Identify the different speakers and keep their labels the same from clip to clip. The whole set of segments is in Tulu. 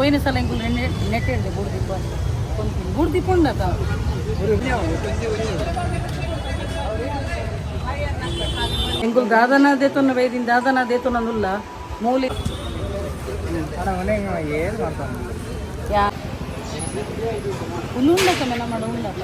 Speaker 1: ಪೋಯಿನ ಸಲ ಎಂಕುಲು ನೆಟ್ ಹೇಳ್ದೆ ಬೂಡ್ದೀಪ ಬೂಡ್ದೀಪ ಉಂಡತ. ಎಂಕುಲು ದಾದನ ದೇತೊನ್ನ ಬೈದಿನ ದಾದನ ದೇತೊನ್ನುಲ್ಲ ಮೂಲಿ. ಯಾ ಉಂದು ಉಂಡತ ನಮ್ಮ ಉಂಡತ.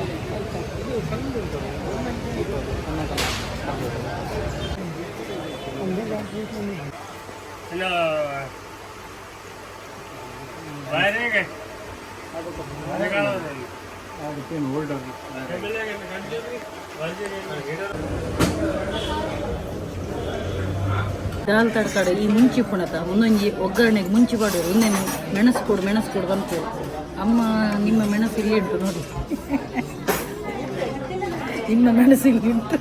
Speaker 1: ದಾಲ್ ತಡ್ಕಡ ಈ ಮುಂಚಿ ಪುಣತ ಒಂದೊಂಜಿ ಒಗ್ಗರಣೆಗೆ ಮುಂಚಿ ಪಾಡೋರು. ಒಂದೇನು ಮೆಣಸು ಕೊಡು, ಮೆಣಸು ಕೊಡು ಬಂತು. ಅಮ್ಮ, ನಿಮ್ಮ ಮೆಣಸು ಇಲ್ಲಿ ಉಂಟು ನೋಡಿ. ನಿಮ್ಮ ಮೆಣಸು ಇಲ್ಲಿ ಉಂಟು.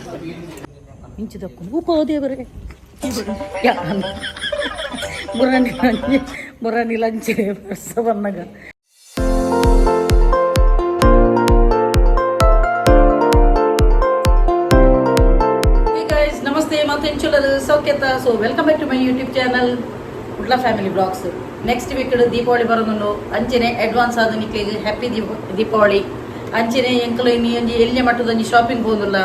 Speaker 1: ಮಿಂಚಿ ದಕ್ಕು ಉಪ ದೇವರೇ. ಬುರಾನಿ ಲಂಚ್, ಬುರಾನಿ ಲಂಚ್ ವರ್ಷ ಬಂದಾಗ. Hey guys, namaste. ಮತ್ತೆ ಎಂಚುಲರು ಸೌಖ್ಯತ? So welcome back to my YouTube channel, Kudla family blogs. Next week Deepavali ಬರೋದುಂಡು. ಅಂಚೆನೆ ಅಡ್ವಾನ್ಸ್ ಆದ ನಿಕ್ಲೆಗ್ ಹ್ಯಾಪಿ ದೀಪಾವಳಿ. ಅಂಚೆನೆ ಎಂಕಲು ಇನಿ ಒಂಜಿ ಎಲ್ಯ ಮಟ್ಟದ ಒಂಜಿ ಶಾಪಿಂಗ್ ಪೋದುಲ್ಲ.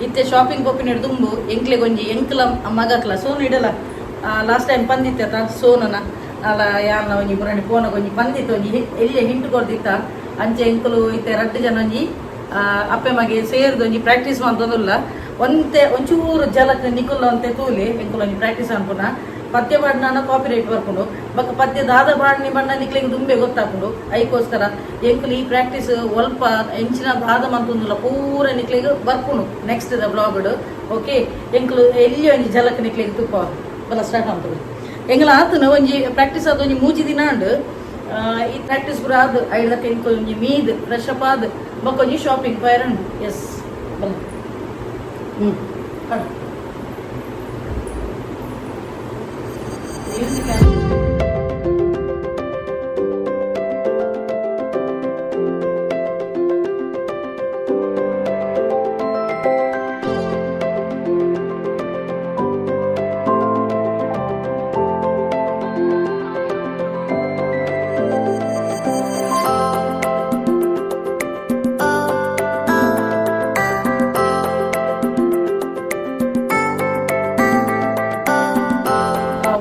Speaker 1: ಇತ್ತೆ ಶಾಪಿಂಗ್ ಪೋಪಿನ ದುಂಬು ಎಂಕ್ಲೆಗ್ ಒಂಜಿ ಎಂಕ್ಲ ಮಗಕ್ಲ ಸೋನು ಇಡಲ ಲಾಸ್ಟ್ ಟೈಮ್ ಪಂದಿತ್ತ ಸೋನನ ಅಲ್ಲ ಯಾನ ಒಂಜಿ ಪುರಾಣಿ ಪೋನಗ ಒಂಜಿ ಪಂದಿತ್ತ ಒಂಜಿ ಎಲ್ಯ ಹಿಂಟು ಕೊರ್ದಿತ್ತ. ಅಂಚೆ ಎಂಕಲು ಇತ್ತೆ ರಡ್ಡ್ ಜನ ಒಂಜಿ ಅಪ್ಪೆ ಮಗೆ ಸೇರ್ದು ಒಂಜಿ ಪ್ರಾಕ್ಟೀಸ್ ಮಂತೊಂದುಲ್ಲ. ಒಂತೆ ಒಂಚೂರು ಜಲಕ್ ನಿಕುಲ್ಲ ಒಂತೆ ತೂಲಿ. ಎಂಕುಲು ಒಂಜಿ ಪ್ರಾಕ್ಟೀಸ್ ಅನ್ಪುನ ಪದ್ಯ ಪಾಡ್ನಾನ ಕಾಪಿ ರೈಟ್ ಬರ್ಪುಂಡು. ಬೊಕ್ಕ ಪದ್ಯ ದಾದ ಪಾಡ್ನಿ ಬಣ್ಣ ನಿಕ್ಲೆಗ್ ದುಂಬೆ ಗೊತ್ತಾಪುಂಡು. ಐಕೋಸ್ಕರ ಎಂಕುಲು ಈ ಪ್ರಾಕ್ಟೀಸ್ ಒಲ್ಪ ಎಂಚಿನ ದಾದ ಮಂತೊಂದುಲ್ಲ ಪೂರ ನಿಕ್ಲೆಗ್ ಬರ್ಪುಂಡು ನೆಕ್ಸ್ಟ್ ದ ಬ್ಲಾಗ್. ಓಕೆ, ಎಂಕುಲು ಎಲ್ಲಿ ಒಂಜಿ ಜಲಕ್ ನಿಕ್ಲೆಗ್ ತುಪ್ಪ ಬಲ ಸ್ಟಾರ್ಟ್ ಮಾಡ್ತದೆ. ಎಂಕುಲು ಆತನ ಒಂಜಿ ಪ್ರಾಕ್ಟೀಸ್ ಆದ ಒಂಜಿ ಮೂಜಿ ದಿನ ಆಂಡ್. ಈ ಪ್ರಾಕ್ಟೀಸ್ ಪೂರ ಆದ್ ಐದಕ್ಕೆ ಎಂಕುಲು ಒಂಜಿ ಮೀದ್ ಫ್ರೆಶ್ ಅಪ್ ಆದ್ ಬೊಕ್ಕ ಒಂಜಿ ಶಾಪಿಂಗ್ ಪೋಯರಂಡು. ಎಸ್, ಬಲ. ಹ್ಞೂ.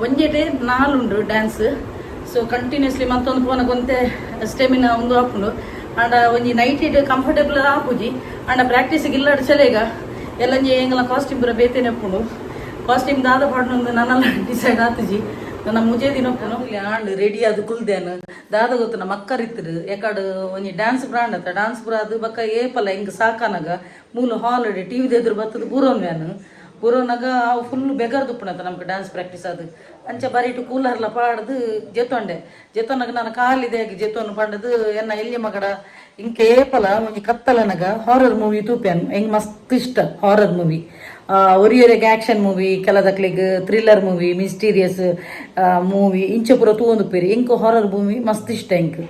Speaker 1: ಒಂಜೆಟೆ ನಾಲುಂಡು ಡ್ಯಾನ್ಸ್. ಸೊ ಕಂಟಿನ್ಯೂಸ್ಲಿ ಮತ್ತೊಂದು ಪೋನಗ ಒಂತೆ ಸ್ಟೆಮಿನ ಒಂದು ಆಪುಂಡು. ಆಂಡ ಒಂಜಿ ನೈಟ್ it comfortable ಆಪುಜಿ. ಆಂಡ ಪ್ರಾಕ್ಟೀಸ್ ಇಲ್ಲಡ್ ಚಲೇಗ ಎಲ್ಲಂಜಿ ಎಂಗಲ ಕಾಸ್ಟ್ಯೂಮ್ ಪೂರ ಬೇತೆನೆ ಉಪ್ಪುಂಡು. ಕಾಸ್ಟ್ಯೂಮ್ ದಾದ ಪಾಡ್ನೊಂದು ನನ್ನಲ್ಲ ಡಿಸೈಡ್ ಆತುಜಿ. ನನ್ನ ಮುಜೆ ದಿನ ಉಪ್ಪುನು. ಆಂಡ್ ರೆಡಿ ಅದು ಕುಲ್ದೇನು ದಾದ ಗೊತ್ತು ನಮ್ಮ ಅಕ್ಕರಿತ್ತರು ಎಕಡ್ ಒಂಜಿ ಡ್ಯಾನ್ಸ್ ಬ್ರಾಂಡ್ ಅತ್ತ ಡ್ಯಾನ್ಸ್ ಪೂರ ಅದು. ಬಕ್ಕ ಏಪಲ ಹಿಂಗ್ ಸಾಕಾನಗ ಮೂಲು ಹಾಲ್ ಟಿವಿ ಎದುರು ಬತ್ತದ ಬೂರೋನ್ ವ್ಯಾನ್ ಪೂರೋನಾಗ ಅವು ಫುಲ್ ಬೆಗರ್ ದುಪ್ಪುನತ ನಮ್ಗೆ ಡ್ಯಾನ್ಸ್ ಪ್ರಾಕ್ಟೀಸ್ ಅದು. ಅಂಚ ಬರೀಟು ಕೂಲರ್ಲ ಪಾಡ್ದು ಜೆತ್ತೊಂಡೆ. ಜೆತ್ತೊನಗ ನಾನು ಕಾಲಿದೆ ಜೆತ್ತೊನ್ನು ಪಂಡದು ಎನ್ನ ಎಲ್ಲಿ ಮಗಡ ಇಂಕ ಏಪಲ ಒಂಜಿ ಕತ್ತಲನಗ ಹಾರರ್ ಮೂವಿ ತೂಪ್ಯಾನ್. ಎಂಗ್ ಮಸ್ತ್ ಇಷ್ಟ ಹಾರರ್ ಮೂವಿ. ಒರಿಯೊರೆಗ್ ಆಕ್ಷನ್ ಮೂವಿ, ಕೆಲದಕ್ಲೆಗ್ ಥ್ರಿಲ್ಲರ್ ಮೂವಿ, ಮಿಸ್ಟೀರಿಯಸ್ ಮೂವಿ ಇಂಚ ಪೂರ ತೂವೊಂದುಪ್ಪೆರ್. ಎಂಕ್ ಹಾರರ್ ಮೂವಿ ಮಸ್ತ್ ಇಷ್ಟ ಎಂಕ್.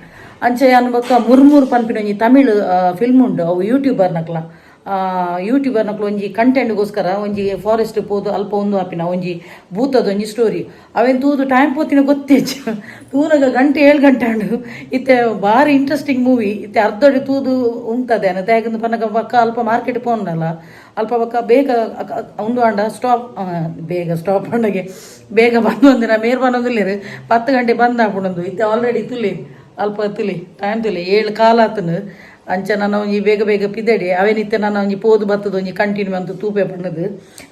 Speaker 1: ಅಂಚ ಯಾನ್ ಬೊಕ್ಕ ಮುರ್ಮುರ್ ಪನ್ಪಿನ ಒಂಜಿ ತಮಿಳ್ ಫಿಲ್ಮ್ ಉಂಡು. ಅವು ಯೂಟ್ಯೂಬರ್ನಕ್ಲ ಯೂಟ್ಯೂಬರ್ನಕ್ಲು ಒಂಜಿ ಕಂಟೆಂಟ್ಗೋಸ್ಕರ ಒಂಜಿ ಫಾರೆಸ್ಟ್ ಪೋದು ಅಲ್ಪ ಒಂದು ಆಪಿನ ಒಂಜಿ ಭೂತದ ಒಂಜಿ ಸ್ಟೋರಿ. ಅವೇನು ತೂದು ಟೈಮ್ ಪೋತಿನ ಗೊತ್ತೇಜ್. ತೂನಗ ಗಂಟೆ 7 ಗಂಟೆ ಆಂಡು. ಇತ್ತೆ ಬಾರಿ ಇಂಟ್ರೆಸ್ಟಿಂಗ್ ಮೂವಿ. ಇತ್ತೆ ಅರ್ಧಡಿ ತೂದು ಉಂತದೆ ಅನ್ನ ತ್ಯಾಗಂದು ಪನಗ ಬಕ್ಕ ಅಲ್ಪ ಮಾರ್ಕೆಟ್ ಪೋಂಡಲ್ಲ ಅಲ್ಪ ಬಕ್ಕ ಬೇಗ ಒಂದು ಅಂಡ ಸ್ಟಾಪ್ ಬೇಗ ಸ್ಟಾಪ್ ಅಂಡಗೆ ಬೇಗ ಬಂದು ಒಂದಿನ ಮೇರ್ ಬಂದೊಂದಿಲ್ಲೇರು 10 ಗಂಟೆ ಬಂದ್ ಆಪುಂಡೊಂದು. ಇತ್ತೆ ಆಲ್ರೆಡಿ ತುಲಿ ಅಲ್ಪ ತುಲಿ ಟೈಮ್ ತುಲಿ 7:15 ಆತನು. ಅಂಚ ನಾನು ಒಂಜಿ ಬೇಗ ಬೇಗ ಪಿದಡಿ ಅವೇನಿತ್ತೆ ನಾನು ಒಂಜಿ ಪೋದು ಬತ್ತದ ಒಂಜಿ ಕಂಟಿನ್ಯೂ ಅಂತ ತೂಪೆ ಪಣ್ಣದು.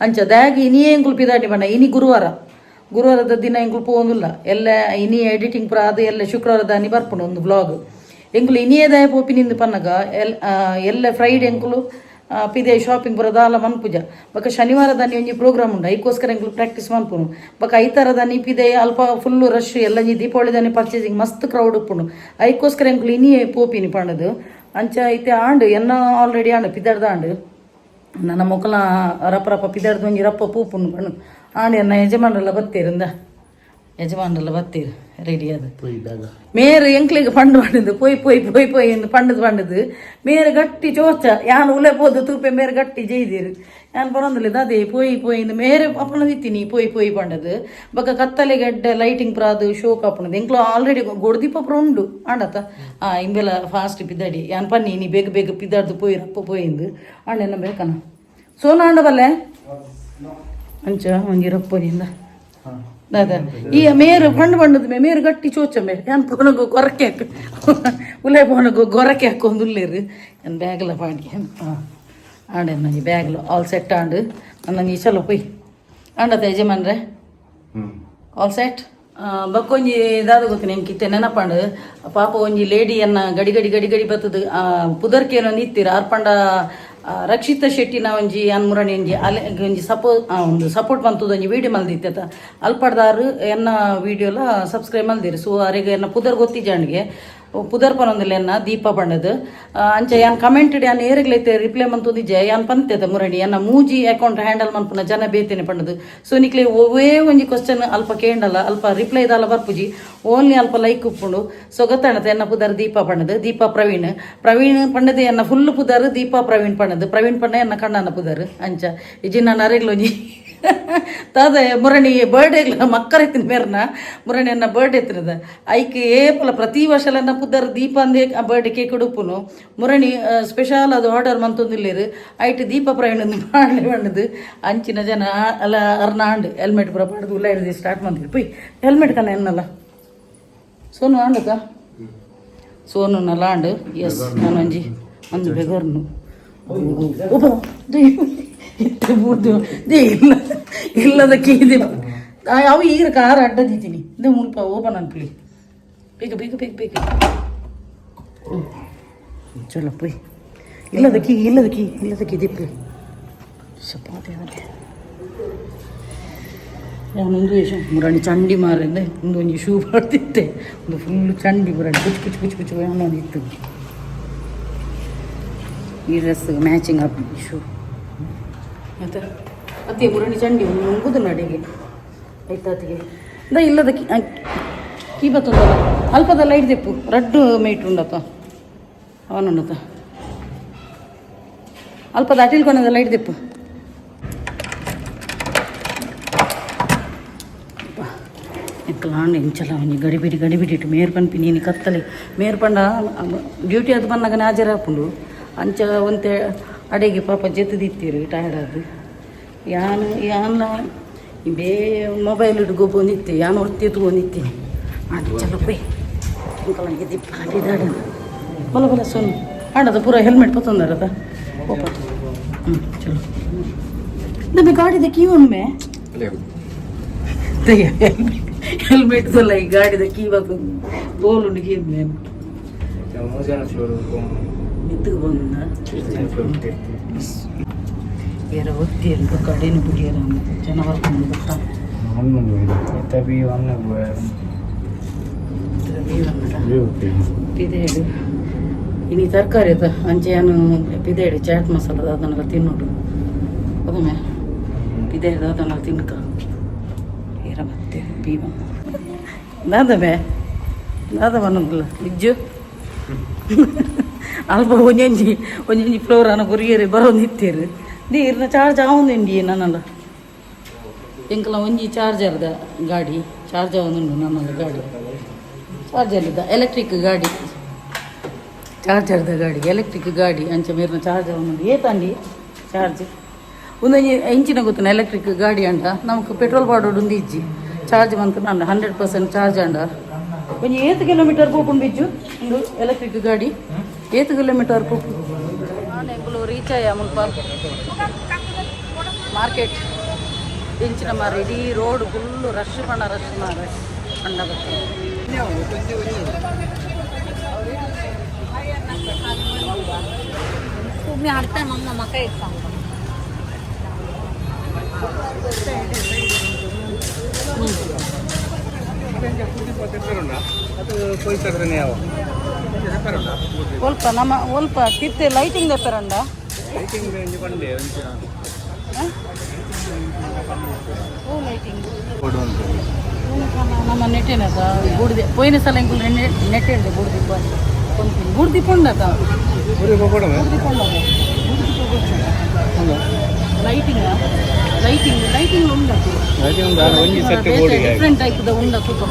Speaker 1: ಅಂಚ ದಾಗಿ ಇನಿ ಎಂಕುಲು ಪಿದಾಡಿ ಬಣ್ಣ. ಇನಿ ಗುರುವಾರ, ಗುರುವಾರದ ದಿನ ಎಂಕುಲು ಪೋವೊಂದುಲ್ಲ. ಎಲ್ಲ ಇನಿ ಎಡಿಟಿಂಗ್ ಪೂರ ಅದು ಎಲ್ಲ ಶುಕ್ರವಾರ ದಾನಿ ಬರ್ಪುಂಡು ಒಂದು ಬ್ಲಾಗ್. ಎಂಕುಲು ಇನಿಯೇ ದಾಯ ಪೋಪಿನಿಂದ ಪನ್ನಗ ಎಲ್ ಎಲ್ಲ ಫ್ರೈಡೆ ಎಂಕುಲು ಪಿದೆ ಶಾಪಿಂಗ್ ಪೂರ ದಾಲ ಮನ್ಪುಜ. ಬೊಕ ಶನಿವಾರ ದಾನಿ ಒಂಜಿ ಪ್ರೋಗ್ರಾಮ್ ಉಂಡು. ಐಕೋಸ್ಕರ ಎಂಕುಲು ಪ್ರಾಕ್ಟೀಸ್ ಮನ್ಪುನು. ಬೊಕ ಐತಾರ ದಾನಿ ಪಿದೆ ಅಲ್ಪ ಫುಲ್ಲು ರಶ್. ಎಲ್ಲ ದೀಪಾವಳಿ ದಾನಿ ಪರ್ಚೇಸಿಂಗ್ ಮಸ್ತ್ ಕ್ರೌಡ್ ಉಪ್ಪುಂಡು. ಐಕೋಸ್ಕರ ಎಂಕುಲು ಇನಿಯೇ ಪೋಪಿನಿ ಪಂಡದು. ಅಂಚ ಇತ್ತೆ ಆಂಡ್ ಎನ್ನ ಆಲ್ರೆಡಿ ಆಂಡ್ ಪಿದರ್ದ ಆಂಡ್. ನನ್ನ ಮೊಕಲ ರಪ್ಪ ರಪ್ಪ ಪಿದರ್ದು ಒಂಜಿ ರಪ್ಪ ಪೂಪುಂಡು ಪಂಡು ಆಂಡ್. ಎನ್ನ ಯಜಮಾನರೆಲ್ಲ ಬತ್ತೇರಿಂದ ಯಜಮಾನ್ರೆಲ್ಲ ಬತ್ತೀರು ರೆಡಿ ಅದು. ಮೇರು ಎಂಕ್ಲಿಗೆ ಪಂಡು ಪಂಡದು ಪೋಯ್ ಪೋಯ್ ಪೋಯ್ ಪೋಯ್ ಎಂದು ಪಂಡದು ಪಂಡದು ಮೇರು ಗಟ್ಟಿ ಚೋಚ ಯಾನ್ ಉಲೆ ಪೋದು ತೂಪೆ ಮೇರು ಗಟ್ಟಿ ಜೈದಿರು. ಯಾನ್ ಪನೊಂದುಲ್ಲೆ ದಾದೆ ಪೋಯಿ ಪೋಯಿ ಇಂದು ಮೇರೆ ಅಪ್ಪನ ಪೋಯಿ ಪೋಯಿ ಪಂಡದು. ಬೊಕ ಕತ್ತಲೆ ಗಡ್ಡೆ ಲೈಟಿಂಗ್ ಪ್ರಾದು ಶೋಕ್ ಆಪುನದು. ಎಂಕ್ಲು ಆಲ್ರೆಡಿ ಗೊಡ್ದಿಪ್ಪ ಉಂಡು ಆಂಡತ. ಆ ಇಂಬೆಲ ಫಾಸ್ಟ್ ಪಿದಾಡಿ ಯಾನ್ ಪನ್ನಿ ನೀ ಬೇಗ ಬೇಗ ಪಿದಾಡ್ದು ಪೋಯಿ ರಪ್ಪ ಪೋಯಿಂದು ಆಂಡ ಎನ್ನ ಬೇಕನ ಸೋನ ಆಂಡ ಬಲ್ಲೆ ಅಂಚ ಒಂಜಿ ರಪ್ಪನಿಂದ ದಾದ ಈ ಮೇರು ಪಂಡು ಪಂಡದ ಮೇ ಮೇರು ಗಟ್ಟಿ ಚೋಚ ಮೇ ಯಾನ್ ಪೋನಗು ಗೊರಕೆ ಹಾಕು ಉಲೆ ಪೋನಗು ಗೊರಕೆ ಹಾಕೊಂದು ಉಲ್ಲೇರು. ಯಾನ್ ಬ್ಯಾಗ್ಲ ಪಾಡಿ ಹಾಂ ಆಂಡೆ ನಂಜಿ ಬ್ಯಾಗ್ಲು ಆಲ್ ಸೆಟ್ ಆಂಡ್ ನಂಜಿ ಚಲೋ ಪೊಯ್ ಆಂಡತ ಯಜಮಾನ್ರೆ ಆಲ್ ಸೆಟ್. ಬಕ್ಕೊಂಜಿ ದಾದ ಗೊತ್ತಿನ ಎಂಕ್ ಇತ್ತೆ ನೆನಪಾಂಡ್. ಪಾಪ ಒಂಜಿ ಲೇಡಿಯನ್ನ ಗಡಿ ಗಡಿ ಗಡಿ ಗಡಿ ಬತ್ತದು ಪುದರ್ಕೇನೋ ನಿತ್ತೀರ ಅರ್ಪಂಡ ರಕ್ಷಿತ ಶೆಟ್ಟಿನ ಒಂಜಿ ಅನ್ಮುರಣಿ ಒಂಜಿ ಅಲೆ ಒಂಜಿ ಒಂದು ಸಪೋರ್ಟ್ ಮಂತುದು ಒಂಜಿ ವೀಡಿಯೋ ಮಲ್ದಿತ್ತ. ಅಲ್ಪಡ್ದಾರು ಎನ್ನ ವೀಡಿಯೋಲ ಸಬ್ಸ್ಕ್ರೈಬ್ ಮಲ್ದಿರು. ಸೊ ಅರೆಗ್ ಎನ್ನ ಪುದರ್ ಗೊತ್ತಿಜಾಂಡ್ಗೆ ಪುದರ್ ಪನೊಂದಿಲ್ಲ ಎನ್ನ ದೀಪ ಪಂಡದು. ಅಂಚ ಯಾನ್ ಕಮೆಂಟ್ ಯಾನ್ ಏರೆಗ್ಲೈತೆ ರಿಪ್ಲೈ ಮಂತುದಿಜ್ಜೆ. ಯಾನ್ ಪಂತೆದ ಮುರಣಿ ಎನ್ನ ಮೂಜಿ ಅಕೌಂಟ್ ಹ್ಯಾಂಡಲ್ ಮನ್ಪುನ ಜನ ಬೇತೇನೆ ಪಂಡದು. ಸೊ ನಿಕ್ಲೆ ಒವ್ವೇ ಒಂಜಿ ಕ್ವಶನ್ ಅಲ್ಪ ಕೇಂಡಲ್ಲ ಅಲ್ಪ ರಿಪ್ಲೈ ದಾಲ ಬರ್ಪುಜಿ, ಓನ್ಲಿ ಅಲ್ಪ ಲೈಕ್ ಉಪ್ಪುಂಡು. ಸೊ ಗೊತ್ತಾಣತೆ ಎನ್ನ ಪುದರ್ ದೀಪ ಪಂಡದು, ದೀಪಾ ಪ್ರವೀಣ್. ಪ್ರವೀಣ್ ಪಂಡದು ಎನ್ನ ಫುಲ್ ಪುದರ್ ದೀಪಾ ಪ್ರವೀಣ್ ಪಂಡದು. ಪ್ರವೀಣ್ ಪಂಡ ಎನ್ನ ಕಣ್ಣನ ಪುದರ್. ಅಂಚ ಇಜ್ಜಿ ನಾನು ಅರೆಗ್ಲೊಂಜಿ ತಾದ ಮುರಣಿ ಬರ್ಡೇ ಮಕ್ಕಳ ಎತ್ತಿನ ಮೇರ್ನ ಮುರಣಿ ಎನ್ನ ಬರ್ಡೇ ಎತ್ತಿನದ ಐಕ್ ಏಪಲ ಪ್ರತಿ ವರ್ಷಲ ಎನ್ನ ಪುದರ್ ದೀಪ ಅಂದೇ ಬರ್ಡೇ ಕೇಕ್ ಉಡುಪುನು. ಮುರಣಿ ಸ್ಪೆಷಲ್ ಅದು ಆರ್ಡರ್ ಮಂತೊಂದಿಲ್ಲೇರು ಐಟ್ ದೀಪ ಪ್ರವೀಣ್ ಮಾಡಲಿ ಬಂಡದು. ಅಂಚಿನ ಜನ ಅಲ್ಲ ಅರ್ನ ಆಂಡ್ ಹೆಲ್ಮೆಟ್ ಪೂರ ಪಾಡ್ದು ಉಲ್ಲ ಹಿಡ್ದು ಸ್ಟಾರ್ಟ್ ಮಂತಿರು. ಪೊಯ್ ಹೆಲ್ಮೆಟ್ ಕನ್ನ ಎನ್ನಲ್ಲ ಸೋನು ಆಂಡತ ಸೋನು ನಲ್ಲ ಆಂಡ್. ಎಸ್ ನಾನೊಂಜಿ ಒಂದು ಬೆಗರ್ನು ಒಬ್ಬ ಇತ್ತೆ ಬೂದು they ಇಲ್ಲ ಇಲ್ಲದ ಕೀದೆ ಅವು ಈಗ ಕಾರ್ ಅಡ್ಡದಿದ್ದೀನಿ ಇದು ಮುಲ್ಪ ಓಪನ್ ಅನ್ಪಲಿ. ಬೇಗ ಬೇಗ ಬೇಗ ಬೇಗ. ಚಲೋ ಪೊಯ್. ಇಲ್ಲದ ಕೀ ಇಲ್ಲದ ಕೀ ಇಲ್ಲದ ಕೀ ದಿಪ್ಪು ಸಪಾತಿ ಅದಕ್ಕೆ. ಯಾನೊಂದು ಮುರಾಣಿ ಚಂಡಿ ಮಾರಿಂದ ಒಂದು ಒಂಜಿ ಶೂ ಮಾಡ್ತಿತ್ತೆ. ಒಂದು ಫುಲ್ ಚಂಡಿ ಮುರಾಣಿ ಕುಚ್ ಕುಚ್ ಕುಚ್ ಕುಚ್ ಇತ್ತು. ಈ ಡ್ರೆಸ್ ಮ್ಯಾಚಿಂಗ್ ಆಪುಂಡು ಶೂ ಆಯ್ತಾ. ಅತ್ತೆ ಮುರಣಿ ಚಂಡಿ ಒಂದು ನುಂಗುದು ನಡಿಗೆ ಆಯ್ತಾತಿಗೆ the ಇಲ್ಲದ ಕೀ ಕೀ ಬತ್ತದಲ್ಲ ಅಲ್ಪದ ಲೈಟ್ ದೆಪ್ಪು ರಡ್ಡು ಮೇಟ್ ಉಂಡಪ್ಪ ಅವನುಂಡತ ಅಲ್ಪದ ಅಟಿಲ್ಕೊನದ ಲೈಟ್ ದೆಪ್ಪು. ಎಂಕಲಾಂಡ ಎಂಚಲ ಒಂಜಿ ಗಡಿಬಿಡಿ ಗಡಿಬಿಡಿ ಇಟ್ಟು ಮೇರ್ ಪನ್ಪಿ ನೀನು ಕತ್ತಲೆ ಮೇರ್ ಪಂಡ ಡ್ಯೂಟಿ ಅದು ಬಂದಾಗ ನಾಜರ ಆಪುಂಡು. ಅಂಚ ಒಂತೆ ಅಡೆಗೆ ಪಾಪ ಜೆತ್ತದಿತ್ತೀರು ಟಯರ್ಡ್ ಅದು. ಯಾನ್ ಯಾನ್ ಬೇ ಮೊಬೈಲ್ ಇಟ್ಟು ಯಾನ್ ಒತ್ತಿ ತೂವೊಂದಿತ್ತೀನಿ. ಆಂಡ ಚಲೋ ಪೋಯ್ ಎಂಕಲಂಗೆ ದಿಪ್ಪ ದಾಡ ಬಲ ಬಲ ಸೊನ್ನು ಆಂಡದ ಪೂರ ಹೆಲ್ಮೆಟ್ ಪತ್ತೊಂದಾರದ ಪೋಪ. ಹ್ಞೂ ಚಲೋ ನಮಗೆ ಗಾಡಿದ ಕೀ ಒಮ್ಮೆ ಹೆಲ್ಮೆಟ್ ಅಲ್ಲ ಈ ಗಾಡಿದ ಕೀ ಬಂದು ಬೋಲ್ ಉಂಡು ಕೀ ಮಿತ್ತುಗೆ ಬಂದ ಬೇರೆ ಒತ್ತಿ ಕಡಿನ ಬಿಡಿಯರ ಜನ ಬರ್ಕೊಂಡು ಗೊತ್ತಾ. ಪಿದೇಡು ಇನಿ ತರಕಾರಿ ಅದ ಅಂಚೆ ಪಿದೇಡು ಚಾಟ್ ಮಸಾಲ ಅದನ್ನೆಲ್ಲ ತಿನ್ನೋಡು ಅದಮೆ ಪಿದೇಡು ಅದನ್ನೆಲ್ಲ ತಿನ್ಕ ಏರ ಮತ್ತೆ ಬೀವ ದಾದಮೆ ದಾದ ಬನ್ನಲ್ಲ ಇಜ್ಜು ಅಲ್ಪ ಒಂಜೊಂಜಿ ಒಂಜೊಂಜಿ ಫ್ಲೋರ್ ಅನ ಕೊರಿಯರೆ ಬರೋಂದಿತ್ತೇರು ನೀರಿನ ಚಾರ್ಜ್ ಆವೊಂದುಂಡಿ ನನ್ನಲ್ಲ ಎಂಕಲ ಒಂಜಿ ಚಾರ್ಜರ್ದ ಗಾಡಿ ಚಾರ್ಜ್ ಆವೊಂದುಂಡು ನನ್ನಲ್ಲ ಗಾಡಿ ಚಾರ್ಜರ್ ಇದ್ದ ಎಲೆಕ್ಟ್ರಿಕ್ ಗಾಡಿ ಚಾರ್ಜರ್ದ ಗಾಡಿ ಎಲೆಕ್ಟ್ರಿಕ್ ಗಾಡಿ ಅಂಚ ಮೇರ್ನ ಚಾರ್ಜ್ ಆವೊಂದುಂಡು ಏತಂಡಿ ಚಾರ್ಜ್ ಒಂದೊಂಜಿ ಇಂಚಿನ ಗೊತ್ತುನ ಎಲೆಕ್ಟ್ರಿಕ್ ಗಾಡಿ ಅಂಡ ನಮಕ್ ಪೆಟ್ರೋಲ್ ಪಾಡೋಡು ಉಂದು ಇಜ್ಜಿ ಚಾರ್ಜ್ ಮಂತ್ ಅಂಡ 100% ಚಾರ್ಜ್ ಅಂಡ ಒಂಜಿ ಏತ್ ಕಿಲೋಮೀಟರ್ ಪೋಪುಂಡು ಬಿಜ್ಜು ಉಂದು ಎಲೆಕ್ಟ್ರಿಕ್ ಗಾಡಿ ಏತ್ ಕಿಲೋಮೀಟರ್ ಪೋಪು. ಎಂಕುಲು ರೀಚ್ ಆಯ ಮುಲ್ಪ ಮಾರ್ಕೆಟ್ ಇಂಚಿನ ಮಾರ ಇಡೀ ರೋಡ್ ಫುಲ್ಲು ರಶ್ ಪಂಡ ರಶ್ ಮಾರ ಪಂಡ ಬರ್ತದೆ.
Speaker 2: तुम्ही हाडताय मम्मा म्हाका एक सांग.
Speaker 1: ಒಲ್ಪ ನಮ್ಮ ಒಲ್ಪ ತಿತ್ತೆ ಲೈಟಿಂಗ್ ದೆಪ್ಪರಂಡ ಓ ಲೈಟಿಂಗ್. ನಮ್ಮ ನೆಟ್ಟೇನದ ಬೂಡ್ದೆ ಪೋಯಿನ ಸಲ ಎಂಕುಲು ನೆಟ್ಟೆ ಬೂಡ್ದಿ ಕೊಂತೀನಿ ಬೂಡ್ದಿ ಪೊಂಡದ. ಬೂಡ್ದಿ ಪೊಂಡದ. ಲೈಟಿಂಗ್ ಲೈಟಿಂಗ್ ಲೈಟಿಂಗ್ ಉಂಡದು.
Speaker 3: ಒಂಜಿ ಸೆಟ್ ಬೋರ್ಡಿಗೆ.
Speaker 1: ಡಿಫ್ರೆಂಟ್ ಟೈಪ್ the ಉಂಡ ತೂಕ.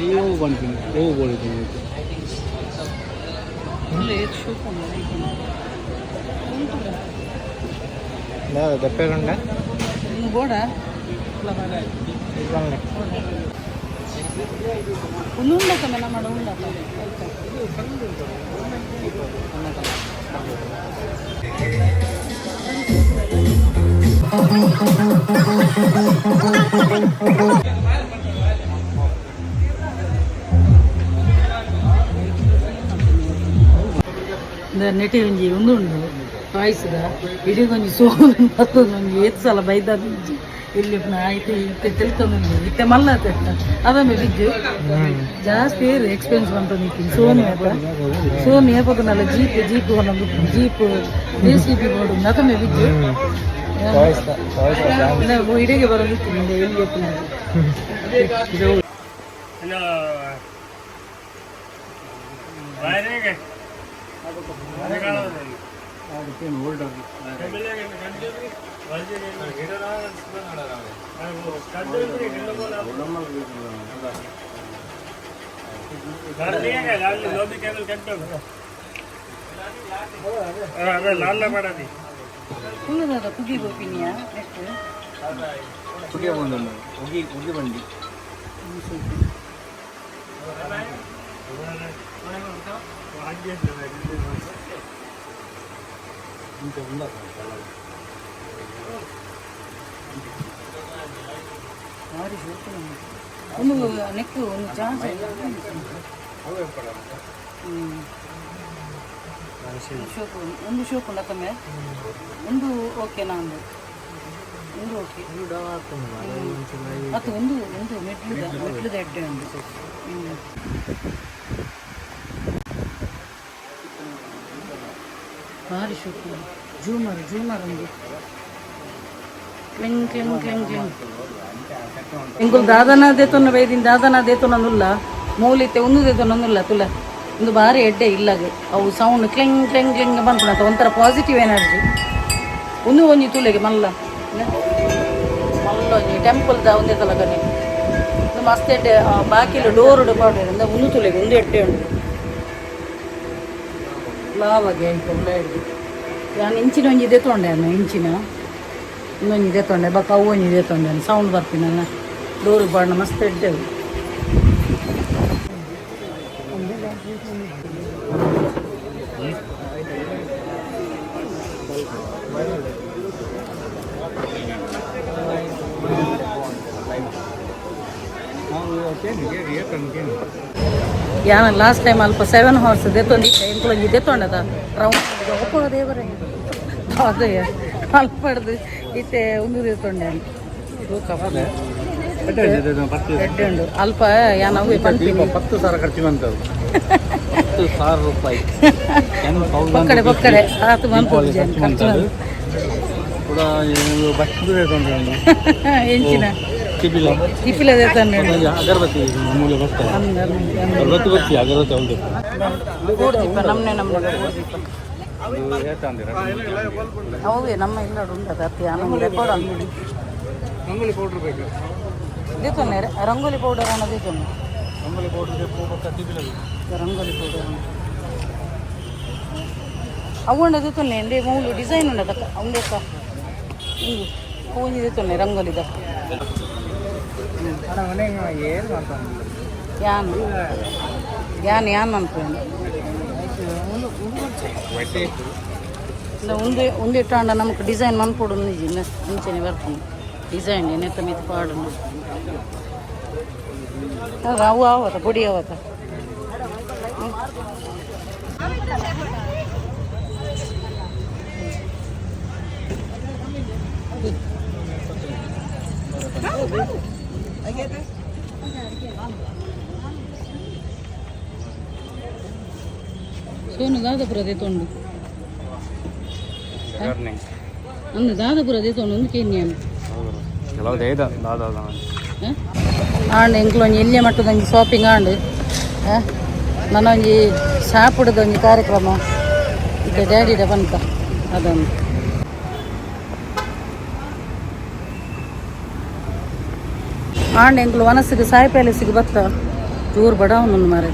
Speaker 3: ಹೂವು ಬಂತೀನಿ, ಹೂವು ಬೋಡಿದ್ದೀನಿ. ದಪ್ಪೆಗೊಂಡ.
Speaker 1: ಬೋಡ. ಒಂದು ಉಂಡಕ್ಕ ನಮ್ಮ ಉಂಡಕ್ಕ. ನೆಟೆ ಒಂಜಿ ಉಂದು ಉಂಡು ಟಾಯ್ಸ್ದ. ಇಡೀ ಒಂಜಿ ಸೋಲು ಬತ್ತೊಂದು ಒಂಜಿ ಏತ್ ಸಲ ಬೈದ ಒಂಜಿ ಇಲ್ಲಿ ಆಯ್ತು ಇತ್ತೆ ತಿಳ್ಕೊಂಡುಂಡು ಇತ್ತೆ ಮಲ್ಲ ಅದೊಮ್ಮೆ ಬಿಜ್ಜು ಜಾಸ್ತಿ ಎಕ್ಸ್ಪೆನ್ಸ್ ಬಂತು ನಿಕ್ಕಿನ ಸೋನಿ ಆತ ಸೋನಿ ಏಪದನಲ್ಲ ಜೀಪ್ ಜೀಪ್ ಒಂದೊಂದು jeep J C B board ಅದೊಮ್ಮೆ ಬಿಜ್ಜು ಇಡೀಗೆ ಬರೋದಿತ್ತು ನಿಂಗೆ ಎಲ್ಲಿ. ಉಂದು ಕುಗಿ ಗೋಪಿನಿಯಾ ನೆಕ್ಸ್ಟ್.
Speaker 3: ಉಗಿ ಬಂದು ಉಗಿ ಉಗಿ ಬಂಡಿ.
Speaker 1: ಭಾರಿ ಶೋಕು. ಒಂದು ನೆಕ್ ಒಂದು ಚಾರ್ಜ್. ಶೋಕು ಒಂದು ಶೋಕು ಉಂಡತ್ತಮ್ಮೆ ಒಂದು ಓಕೆ ನಾನು ಒಂದು ಓಕೆ ಮತ್ತು ಒಂದು ಒಂದು ಮೆಟ್ಲುದ ಮೆಟ್ಲುದ ಎಡ್ಡೆ ಉಂಡು. ಭಾರಿ ಶೋಕು. ಜೂಮರ್ ಜೂಮರ್ ಉಂಡು. Cling cling cling cling. ಎಂಕುಲು ದಾದನ ದೇತೊನ್ನ ಬೈದಿನ ದಾದನ ದೇತೊನಂದುಲ್ಲ ಮೂಲಿತ್ತೆ ಒಂದು ದೇತೊನಂದುಲ್ಲ ತುಲ ಒಂದು ಬಾರಿ ಎಡ್ಡೆ ಇಲ್ಲಾಗೆ ಅವು ಸೌಂಡ್ ಕ್ಲಿಂಗ್ ಕ್ಲಿಂಗ್ ಕ್ಲಿಂಗ್ ಬಂದ್ಪುಣತ ಒಂಥರ ಪಾಸಿಟಿವ್ ಎನರ್ಜಿ. ಒಂದು ಒಂಜಿ ತುಲೆಗೆ ಮಲ್ಲ ಮಲ್ಲ ಒಂಜಿ ಟೆಂಪಲ್ದ ಒಂದೇ ತಲಕನೆ ಒಂದು ಮಸ್ತ್ ಎಡ್ಡೆ ಬಾಕಿಲು ಡೋರ್ ಪಾಡ್ವೆರ್ ಅಂದ ಒಂದು ತುಲೆಗೆ ಒಂದು ಎಡ್ಡೆ ಉಂಡು. ಲಾವಾಗೆ ಆಯ್ತು ಉಲ್ಲ ಹಿಡ್ದು ನಾನು ಇಂಚಿನ ಒಂಜಿ ದೆತ್ತೊಂಡೆ ನಾನು ಇಂಚಿನ ಇನ್ನೊಂಜಿ ದೆತ್ತೊಂಡೆ ಬೊಕ್ಕ ಅವು ಒಂಜಿ ದೆತ್ತೊಂಡೆ ಸೌಂಡ್ ಬರ್ಪಿನ ಡೋರ್ ಪಾಡ್ನ ಮಸ್ತ್ ಎಡ್ಡೆ ಅವು. ಯಾನ ಲಾಸ್ಟ್ ಟೈಮ್ ಅಲ್ಪ ಸೆವೆನ್ ಹಾರ್ಸ್ ದೆತ್ತೊಂದಿತ್ತೆ ಎಂಕುಲು ಒಂಜಿ ದೆತ್ತೊಂಡದ ರೌಂಡ್ ಒಪ್ಪ ದೇವರೇ ಅದೇ ಅಲ್ಪ ಹಿಡ್ದು ಇತ್ತೆ ಒಂದು ದೆತ್ತೊಂಡೆ ಎಡ್ಡೆ ಉಂಡು ಅಲ್ಪ ಯಾನ ಅವೇ ಪನ್ಪಿನಿ.
Speaker 3: 10,000 ಖರ್ಚು ಬಂತದ್ದು, 10,000 ರೂಪಾಯಿ, 10,000.
Speaker 1: ಪಕ್ಕಡೆ ಪಕ್ಕಡೆ ಆತು ಬಂತು.
Speaker 3: ಖರ್ಚು ಬಂತದ್ದು ಕೂಡ. ಬಸ್ ಉಂಟು.
Speaker 1: ಎಂಚಿನ?
Speaker 3: ತಿಪ್ಪಿಲ.
Speaker 1: ತಿಪ್ಪಿಲ ದೆತ್ತೊಂಡೆ.
Speaker 3: ಅಗರಬತ್ತಿ ಮೂಲೆ ಬರ್ತದೆ. ಅಗರಬತ್ತಿ ಬರ್ತಿ ಅಗರಬತ್ತಿ ಹೌದು.
Speaker 1: ಗೂಡ್ದೀಪ ನಮ್ಮನೆ ನಮ್ಮನೆ ಗೂಡ್ದೀಪ. ಅವೇ ನಮ್ಮ ಇಲ್ಲ ಉಂಟದ ಅತ್ತಿ ನಮ್ಮ ರೆಕಾರ್ಡ್ ಅಂಗಡಿ.
Speaker 3: ರಂಗೋಲಿ ಪೌಡರ್ ಬೇಕು.
Speaker 1: ದೆತ್ತೊಂಡೆ ರಂಗೋಲಿ ಪೌಡರ್ ಅನ್ನ ದೆತ್ತೊಂಡೆ.
Speaker 3: ರಂಗೋಲಿ ಪೌಡರ್ ಬೇಕು ಪಕ್ಕ ತಿಪ್ಪಿಲ.
Speaker 1: ರಂಗೋಲಿ ಪೌಡರ್ ಅವು ಉಂಡದ ತೊನ್ನೆ ಎಂದೇ ಮೂಲು ಡಿಸೈನ್ ಉಂಡದ ಉಂಡೆಕ್ಕ ಇಂದು ಒಂಜಿ ದೆತ್ತೊನ್ನೆ ರಂಗೋಲಿದ.
Speaker 3: ಏನು ಮಾಡ್ತಾನೆ?
Speaker 1: ಯಾನ್ ಯಾನ್ ಯಾನ್ ಅನ್ಕೊಂಡು ಉಂದು ಉಂದು ಇಟ್ಟಾಂಡ ನಮಕ್ ಡಿಸೈನ್ ಮನ್ಪೊಡು ಒಂಜಿ ಇಂಚನೆ ಬರ್ಪುಂಡು ಡಿಸೈನ್ ನೆತ್ತ ಮಿತ್ ಪಾಡುಂಡು. ಅವು ಆವತ ಪೊಡಿ ಆವತ. ದಾದಪುರ ದೇತೊಂಡು ಅಂದು ದಾದಪುರ ದೇತೊಂಡು ಒಂದು ಕೇನ್ಯಾನು.
Speaker 3: ಕೆಲವು ದೇದ ದಾದ.
Speaker 1: ಆಂಡ್ ಎಂಕ್ಲ ಒಂಜಿ ಎಲ್ಯ ಮಟ್ಟದ ಒಂಜಿ ಶಾಪಿಂಗ್ ಆಂಡ್. ನನ್ನ ಒಂಜಿ ಸಾಪುಡದ ಒಂಜಿ ಕಾರ್ಯಕ್ರಮ ಇತ್ತೆ ಡ್ಯಾಡಿಡ ಪನ್ಕ ಅದೊಂದು. ಆಂಡ್ ಎಂಕ್ಲು ವನಸ್ಸಿಗೆ ಸಾಯಿ ಪ್ಯಾಲೇಸಿಗೆ ಬತ್ತ ಜೋರು ಬಡವನು ಮಾರೆ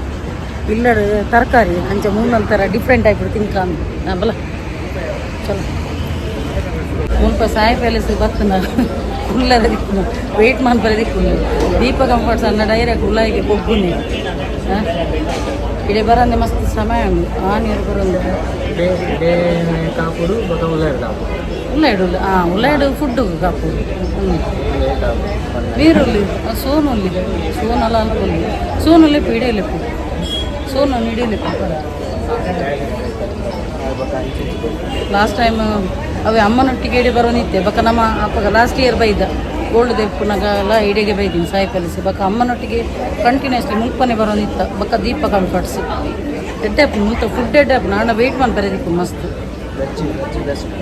Speaker 1: ಇಲ್ಲಡು ತರಕಾರಿ ಅಂಚ ಮೂಲಂತರ ಡಿಫ್ರೆಂಟ್ ಆಯ್ಬಿಡು ತಿನ್ಕ ಬಲ ಚಲೋ. ಮುಲ್ಪ ಸಾಯಿ ಪ್ಯಾಲೇಸಿಗೆ ಬತ್ತನ ಉಲ್ಲದ ದಿಕ್ಕುನು ವೇಟ್ ಮನ್ಪರೆ ದಿಕ್ಕುನು ದೀಪ ಕಂಫರ್ಟ್ ಸಣ್ಣ ಡೈರೆಕ್ಟ್ ಉಲ್ಲಾಯಿಗೆ ಪೊಗ್ಗುನಿ. ಇಡೆ ಬರಂದೆ ಮಸ್ತ್ ಸಮಯ ಉಂಡು ಆ ನೀರು ಬರಂದು.
Speaker 3: ಕಾಪುಡು ಬೊಕ ಉಲಾಯಿಡ್ ಕಾಪುಡು.
Speaker 1: ಉಲ್ಲಾಯ್ಡು ಹಾಂ ಉಲ್ಲಾಯ್ಡು ಫುಡ್ ಕಾಪುಡು. ನೀರುಳ್ಳಿ ಸೋನುಲ್ಲಿ ಸೋನಲ್ಲ ಅನ್ಕೊಳ್ಳಿ ಸೋನುಲ್ಲಿ ಇಡಿಯಲಿಪ್ಪು ಸೋನು ಹಿಡಿಯಲಿಪ್ಪು. ಲಾಸ್ಟ್ ಟೈಮ್ ಅವೆ ಅಮ್ಮನೊಟ್ಟಿಗೆ ಇಡೆ ಬರೋನಿತ್ತೆ ಬಕ ನಮ್ಮ ಅಪ್ಪಗ ಲಾಸ್ಟ್ ಇಯರ್ ಬೈದ ಗೋಲ್ಡ್ ದೆಪ್ಪುನಗಲ ಇಡೆಗೆ ಬೈದೀನಿ ಸಾಯಿ ಪ್ಯಾಲೇಸ್ ಬಕ ಅಮ್ಮನೊಟ್ಟಿಗೆ ಕಂಟಿನ್ಯೂಸ್ಲಿ ಮುಲ್ಪನೆ ಬರೋನಿತ್ತ ಬಕ ದೀಪ ಕಂಫರ್ಟ್ಸ್ ಎಡ್ಡೆ ಮುಲ್ತ ಫುಡ್ ಎಡ್ಡೆ ನಾನು ವೆಯ್ಟ್ ಮನ್ಪರೆ ದಿಕ್ಕು ಮಸ್ತ್.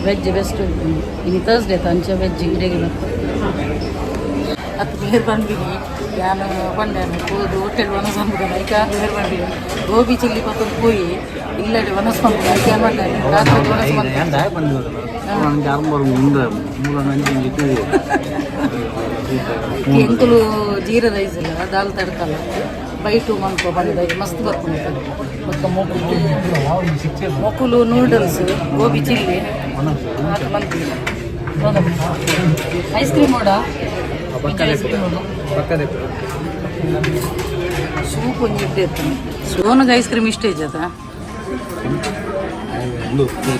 Speaker 1: ವೆಜ್ ಬೆಸ್ಟ್ ಇನ್ನು ಥರ್ಸ್ಡೇ ಅಂಚ ವೆಜ್ ಇಡೆಗೆ ಬರ್ತದೆ. ಹತ್ತು ಬೇರ್ ಬಂದಿನಿ ಯಾನು ಪಂಡಾನು ಪೋದು ಹೋಟೆಲ್ ವನಸ್ ಪಂಪುದ ಐಕ ಬೇರ್ ಬಂದಿನಿ ಗೋಬಿ ಚಿಲ್ಲಿ ಪತ್ತೊಂದು ಪೋಯಿ ಇಲ್ಲಡೆ ವನಸ್ ಪಂಪುದ ಐಕ ಪಂಡಾನು ರಾತ್ರಿ ವನಸ್ ಎಂಕುಲು ಜೀರಾ ರೈಸ್ ಇಲ್ಲ ದಾಲ್ ತಡ್ಕಲ್ಲ ಬೈ ಟೂ ಮನ್ಕೊ ಬಂದಿದೆ ಮಸ್ತ್ ಬರ್ಪುಂಡು ಬೊಕ್ಕ ಮೊಕುಲು ಮೊಕುಲು ನೂಡಲ್ಸ್ ಗೋಬಿ ಚಿಲ್ಲಿ ಅದು ಮಲ್ತಿಲ್ಲ. ಐಸ್ ಕ್ರೀಮ್ ಓಡ ಐಸ್ ಕ್ರೀಮ್ ಓಡ ಸೂಪ್ ಒಂಜಿ ಇಡ್ಡೆ ಇರ್ತದೆ. ಸೋನುಗೆ ಐಸ್ ಕ್ರೀಮ್ ಇಷ್ಟ ಇಜ್ಜದ.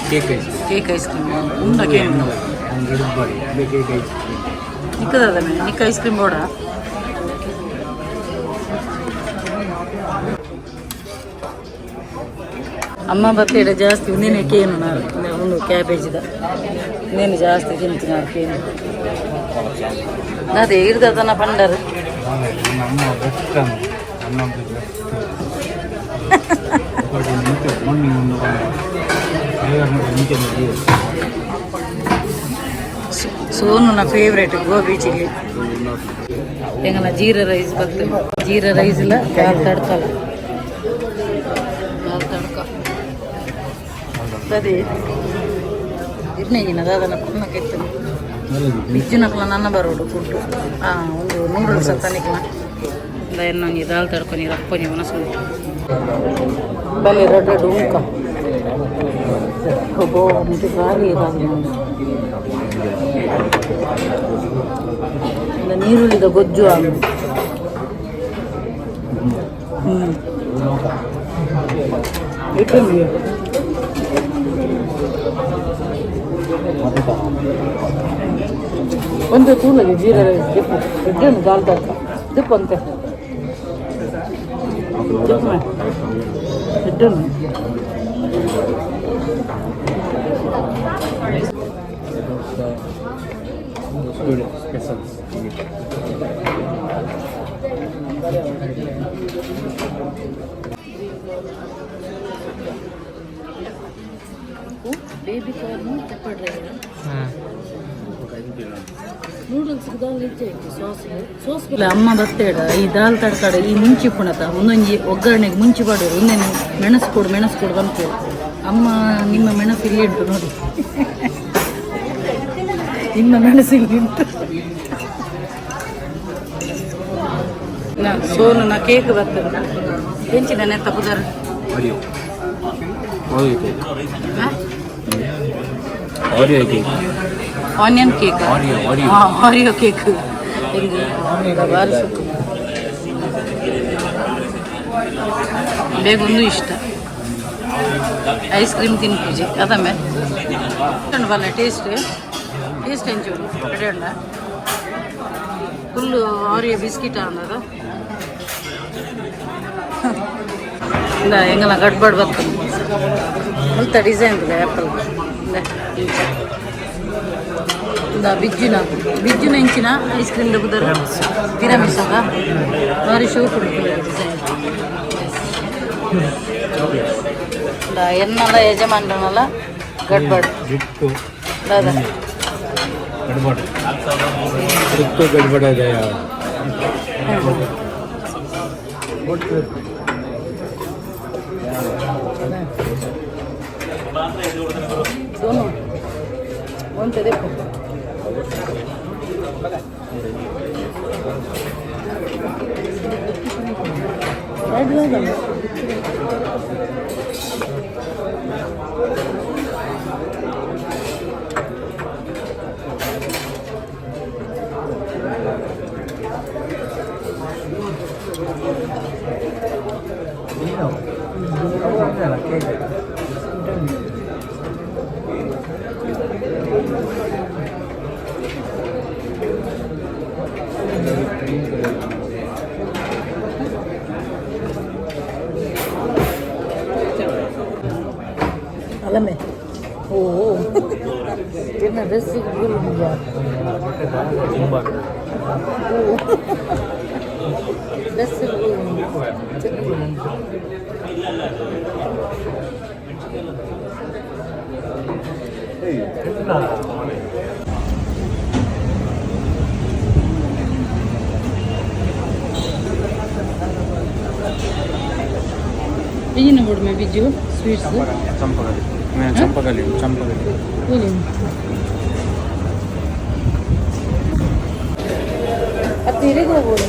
Speaker 3: Cake ice.
Speaker 1: Cake ice cream ಉಂಡ ಕೇಕ್
Speaker 3: ಕೇಕ್ ಐಸ್.
Speaker 1: ನಿಕ್ಕದ ನಿಕ್ಕ ಐಸ್ ಕ್ರೀಮ್ ಬೋಡ. ಅಮ್ಮ ಬತ್ತೇಡ ಜಾಸ್ತಿ ಒಂದೇನೆ ಕೇನು ನಾನು ಒಂದು ಕ್ಯಾಬೇಜ್ದ ಇನ್ನೇನು ಜಾಸ್ತಿ ತಿಂತೀನಿ ನಾನು ಕೇನು ಅದೇ ಇರ್ದನ ಪಂಡರು.
Speaker 3: ನಮ್ಮ ಬೆಸ್ಟ್ ನಮ್ಮ ಬೆಸ್ಟ್
Speaker 1: ಸೋನು ನನ್ನ ಫೇವ್ರೇಟ್ ಗೋಬಿ ಚಿಲ್ಲಿ. ಎಂಗನ ಜೀರಾ ರೈಸ್ ಬರ್ತದೆ ಜೀರಾ ರೈಸ್ ಇಲ್ಲ ದಾಲ್ ತಡ್ಕಲ್ಲ ದಾಲ್ ತಡ್ಕ ಅದೇ ಇರ್ನೇಗಿನ ದಾದನ ಪುಣ್ಣ ಕೆತ್ತು ಬಿಜ್ಜುನಕ್ಲ ನನ್ನ ಬರೋಡು ಫುಡ್ಡು ಒಂದು ನೂಡಲ್ಸ್ ತನಿಕ್ಲ ಎನ್ನೊಂಜಿ ದಾಲ್ ತಡ್ಕೊನಿ ರಪ್ಪೊಂಜಿ ಮನಸ್ಸು ಬಲೆ ರಡ್ಡ ರಡ್ಡ ಉಂಕ ಒಬ್ಬೋ ಮುಟ್ಟು ಭಾರಿ ನೀರುಳ್ಳಿದ ಗೊಜ್ಜು ಆಗ ಇಟ್ಟು ಒಂದು ತೂಲಗೆ ಜೀರಾ ರೈಸ್ ದಿಪ್ಪು ಇಡ್ಡು ದಾಲ್ ತಡ್ಕ ದಿಪ್ಪು ಅಂತೆ ದಿಪ್ಪು ಇಡ್ಡು.
Speaker 3: Specials.
Speaker 1: Baby corn pepper dry noodles dal ಇಜ್ಜೆ ಇತ್ತು ಸಾಸ್ ಸಾಸ್ ಅಮ್ಮ ಬತ್ತೇಡ ಈ ದಾಲ್ ತಡ್ಕಡೆ ಈ ಮುಂಚಿ ಪುಣತ ಒಂದೊಂಜಿ ಒಗ್ಗರಣೆಗೆ ಮುಂಚಿ ಪಾಡೋರು ಒಂದೇನು ಮೆಣಸು ಕೊಡು ಮೆಣಸು ಕೊಡು ಬಂತು. ಅಮ್ಮ ನಿಮ್ಮ ಮೆಣಸು ಇಲ್ಲಿ ಉಂಟು ನೋಡಿ, ನಿಮ್ಮ ಮೆಣಸು ಇಲ್ಲಿ ಉಂಟು. ಸೋನು ನಾ ಕೇಕ್ ಬರ್ತದೆ ಹೆಂಚಿನ ನೆತ್ತ ಪುದರ್.
Speaker 3: Oreo Oreo Oreo cake.
Speaker 1: Onion cake.
Speaker 3: Oreo, Oreo.
Speaker 1: Oreo cake ಹೆಂಗೆ ಭಾರಿ ಸುಖ ಬೇಗ ಒಂದು ಇಷ್ಟ ಐಸ್ ಕ್ರೀಮ್ ತಿನ್ಪುಜಿ ಅದಮ್ಮೆ ಬಲ್ಲ ಟೇಸ್ಟ್ ಟೇಸ್ಟ್ ಎಂಚೂರು ಕಡೆ ಉಂಡ ಫುಲ್ಲು ಆರಿಯೋ ಬಿಸ್ಕಿಟ್ ಅನ್ನೋದು ಇಂದ ಎಂಗಲ ಗಡ್ಬಡ್ ಬರ್ತದೆ ಮುಲ್ತ ಡಿಸೈನ್ ಇದೆ ಆ್ಯಪಲ್ ಇಂದ ಇಂಚ ಇಂದ ಬಿಜ್ಜುನ ಬಿಜ್ಜುನ ಇಂಚಿನ ಐಸ್ ಕ್ರೀಮ್ ದಬುದರ್ ತಿರಾಮಿಸ್ ಅದ ಭಾರಿ ಶೋಕ್ ಉಂಟು ಡಿಸೈನ್. ಎನ್ನಲ ಯಜಮಾನ್ರನಲ್ಲ ಗಡ್ಬಡ್
Speaker 3: ಜಿಟ್ಟು
Speaker 1: ದಾದಾ
Speaker 3: ಗಡ್ಬಡ್ ಜಿಟ್ಟು ಗಡ್ಬಡ ಇದೆ.
Speaker 1: ಸೋನು ಒಂತೆ ದೇಪು. ಅಲ್ಲಮ್ಮೆ, ಓ ಇನ್ನ ಡ್ರೆಸ್ ಡ್ರೆಸ್. ಬಿಜಿನ ಬೋರ್ಡ್ ಬಿಜ್ಜು ಸ್ವೀಟ್ಸ್.
Speaker 3: ಚಂಪಗಲಿ, ಚಂಪಗಲಿ, ಚಂಪಗಲಿ.
Speaker 1: ಅದು ಇರಿಗೂ ಹೋಗ್ಬೋದು.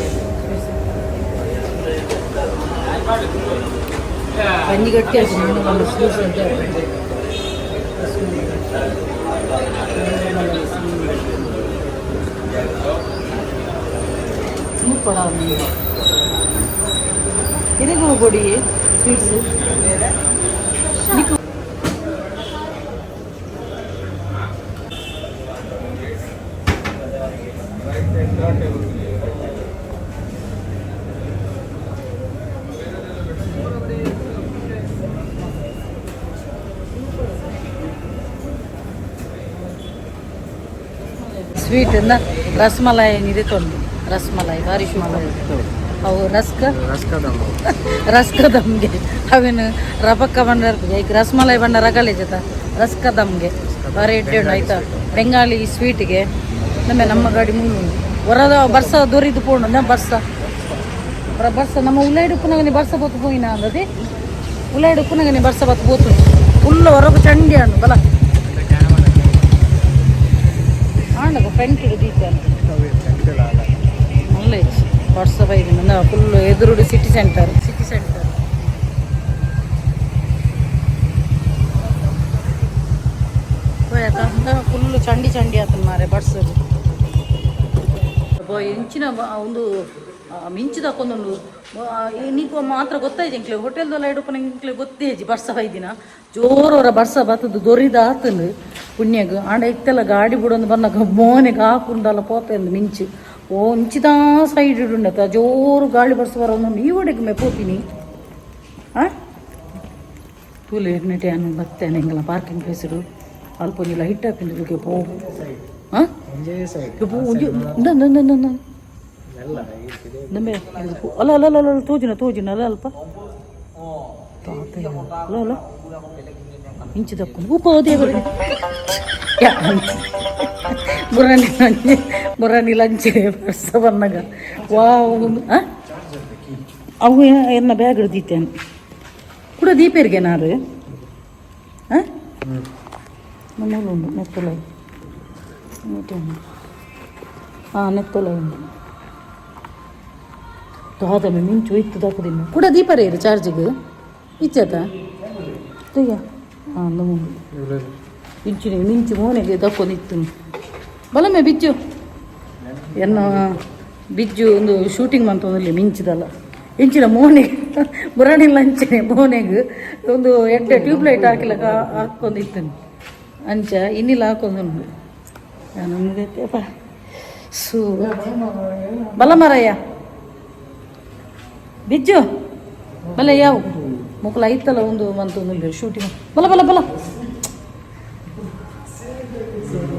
Speaker 1: ಬನ್ನಿ ಗಟ್ಟಿ ಆಯ್ತು. ನಾನು ಒಂದು ಸ್ವೀಟ್ಸ್ ಅಂತ ಪಡ ಇರಿಗೂ ಹೋಗೋಡಿ ಸ್ವೀಟ್ಸ್. ಸ್ವೀಟ್ ಇಂದ ರಸ್ಮಲಾಯಿ ಇದೆ ತೊಂದು ರಸ್ಮಲಾಯಿ ಭಾರಿ ಶುಭ. ಅವು ರಸ್ಕ ರಸ್ಕ ದಮ್ಗೆ ಅವೇನು ರಬಕ್ಕ ಬಂಡ. ಈಗ ರಸ್ಮಲಾಯಿ ಬಣ್ಣ ರಗಳೆ ಜೊತೆ ರಸ್ಕ ದಮ್ಗೆ ಭಾರಿ ಎಡ್ಡೆ ಉಂಡು ಆಯ್ತಾ ಬೆಂಗಾಲಿ ಸ್ವೀಟಿಗೆ. ನಮ್ಮ ನಮ್ಮ ಗಾಡಿ ಮುಳ್ಳು ಹೊರದ ಬರ್ಸ ದೊರಿದು ಪೋಂಡು ನಮ್ಮ ಬರ್ಸ ಬರ್ಸ ನಮ್ಮ ಉಳ್ಳಾಯ್ಡು ಪುನಗನೆ ಬರ್ಸ ಬತ್ತು ಪೋಯಿನ ಅಂದದೆ. ಉಳ್ಳಾಯ್ಡು ಪುನಗನೆ ಬರ್ಸ ಬತ್ತು ಪೋತು ಫುಲ್ ಹೊರಗು ಚಂಡಿ ಹಣ್ಣು ಬಲ ಆಂಡಗ ಫ್ರಂಟ್ ದೀಪ ಅಲ್ಲ ಬರ್ಸ ಬೈದಿನ ಫುಲ್ ಎದುರುಡು city centre, city centre. Full ಚಂಡಿ ಚಂಡಿ ಆತನ ಮಾರೆ ಬಡ್ಸದು. ಎಂಚಿನ ಒಂದು ಮಿಂಚಿದಕ್ಕೊಂದೊಂದು ನೀಕು ಮಾತ್ರ ಗೊತ್ತಾಯ್ತು ಇಂಕ್ಲೆ ಹೋಟೆಲ್ದಲ್ಲ ಇಡಪ್ಪ. ಇಂಕ್ಲೆ ಗೊತ್ತೇ ಬರ್ಸ ಬೈದಿನ ಜೋರವರ ಬರ್ಸ ಬತ್ತದು ದೊರಿದ ಆತನು ಪುಣ್ಯಗ್. ಆಂಡ ಇತ್ತೆಲ್ಲ ಗಾಡಿ ಬಿಡೊಂದು ಬಂದಾಗ ಮೋನೆಗೆ ಹಾಕುಂಡಲ್ಲ ಪೋಪೆಂದು ಮಿಂಚು ಓ ಇಂಚಿದ ಸೈಡ್ ಇಡುಂಡತ ಜೋರು ಗಾಳಿ ಬರ್ಸ ಬರೋನು. ಈ ಒಡೆಗೆ ಮೆ ಪೋಪಿನಿ ಆ ತೂಲೆ ಎಣ್ಣೆಟೆ ಅನ್ನು ಬತ್ತೇನೆ ಎಂಗಲ ಪಾರ್ಕಿಂಗ್ ಪ್ಲೇಸ್ ಇಡು ಅಲ್ಪ ಒಂಜಿ ಲೈಟ್ ಹಾಕಿಂದು ಪೋ. ಹಾಂ, ಒಂಜಿ ನಂಬೆ ಅಲ್ಲ ಅಲ್ಲ ಅಲ್ಲ ಅಲ್ಲ ತೋಜಿನ ತೋಜಿನ ಅಲ್ಲ ಅಲ್ಪ ತಾತ ಅಲ್ಲ ಅಲ್ಲ ಇಂಚಿ ದಕ್ಕೊಂಡು ಉಪ ದೇವರಿಗೆ ಬುರಾನಿ ಲಂಚೆ ಬುರಾನಿ ಲಂಚೆ ಬರ್ಸ ಬಂದಾಗ ವಾ. ಅವು ಎನ್ನ ಬ್ಯಾಗ್ ಹಿಡ್ದಿತ್ತೇನೆ ಕೂಡ ದೀಪೇರಿಗೆ ನಾರು. ಹಾಂ, ನಮ್ಮ ಉಂಡು ನೆತ್ತೊಲ. ಹಾಂ, ನೆತ್ತೊಲ ಉಂಡು. ದಾದಮೆ ಮಿಂಚು ಇತ್ತು ದಾಕುದಿನ ಕೂಡ ದೀಪರೇ ಇರು ಚಾರ್ಜಿಗೆ ಇಚ್ಚತ ತುಯ್ಯ. ಹಾಂ, ನಮ್ಮ ಮಿಂಚು ಮಿಂಚು ಮೋನೆಗೆ ದಕ್ಕೊಂಡಿತ್ತು. ಬಲಮೆ ಬಿಜ್ಜು ಎನ್ನ ಬಿಜ್ಜು ಒಂದು ಶೂಟಿಂಗ್ ಮಂತೊಂದು ಮಿಂಚಿದಲ್ಲ ಇಂಚಿನ ಮೋನೆಗೆ ಬುರಾಣಿಲ್ಲ ಅಂಚನೆ ಮೋನೆಗೆ ಒಂದು ಎಡ್ಡೆ ಟ್ಯೂಬ್ಲೈಟ್ ಹಾಕಿಲಕ ಹಾಕೊಂಡಿತ್ತು ಅಂಚ ಇನ್ನಿಲ್ಲ ಹಾಕೊಂಡು ನಮಗೆ ಸು ಬಲ ಮಾರಯ್ಯ ಬಿಜ್ಜು ಬಲ ಯಾವ ಮುಕ್ಕಲ ಐತಲ್ಲ ಒಂದು ಮಂತೊಂದು ಶೂಟಿಂಗ್ ಬಲ ಬಲ ಬಲ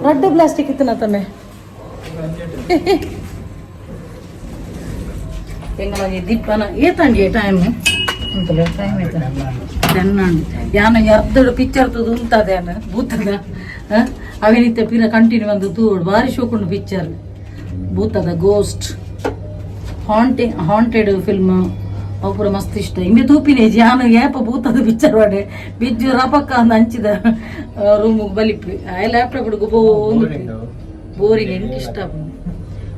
Speaker 1: ರಡ್ಡು ಪ್ಲಾಸ್ಟಿಕ್ ಇತ್ತು ತಮ್ಮೆ ಎಂಗಲ ದೀಪನ ಏತಂಡಿ ಟೈಮ್ ಅಂತಲೇ ಟೈಮ್ ಆಯ್ತಾ. 10 ಅಂಡ್. ಯಾನ ಅರ್ಧಡು ಪಿಕ್ಚರ್ ತೂದು ಉಂತದೆ ಯಾನ ಭೂತದ. ಅವೇನಿತ್ತೆ ಪಿರ ಕಂಟಿನ್ಯೂ ಬಂದು ತೂಡು, ಬಾರಿ ಶೋಕುಂಡು ಪಿಕ್ಚರ್. ಭೂತದ ಗೋಸ್ಟ್ ಹಾಂಟಿಂಗ್, ಹಾಂಟೆಡ್ ಫಿಲ್ಮ್ ಅವು ಪೂರ ಮಸ್ತ್ ಇಷ್ಟ. ಇಂಬೆ ತೂಪಿನೇ ಯಾನು ಏಪ ಭೂತದ ಪಿಕ್ಚರ್ ವಾಡೆ ಬಿಜ್ಜು ರಪಕ್ಕ ಅಂದ್ ಅಂಚಿದ ರೂಮ್ ಬಲಿಪಿ ಆಯ್ ಲ್ಯಾಪ್ಟಾಪ್ ಹುಡುಗು. ಬೋರಿಂಗ್, ಎಂಕ್ ಇಷ್ಟ ಆಪುಂಡು.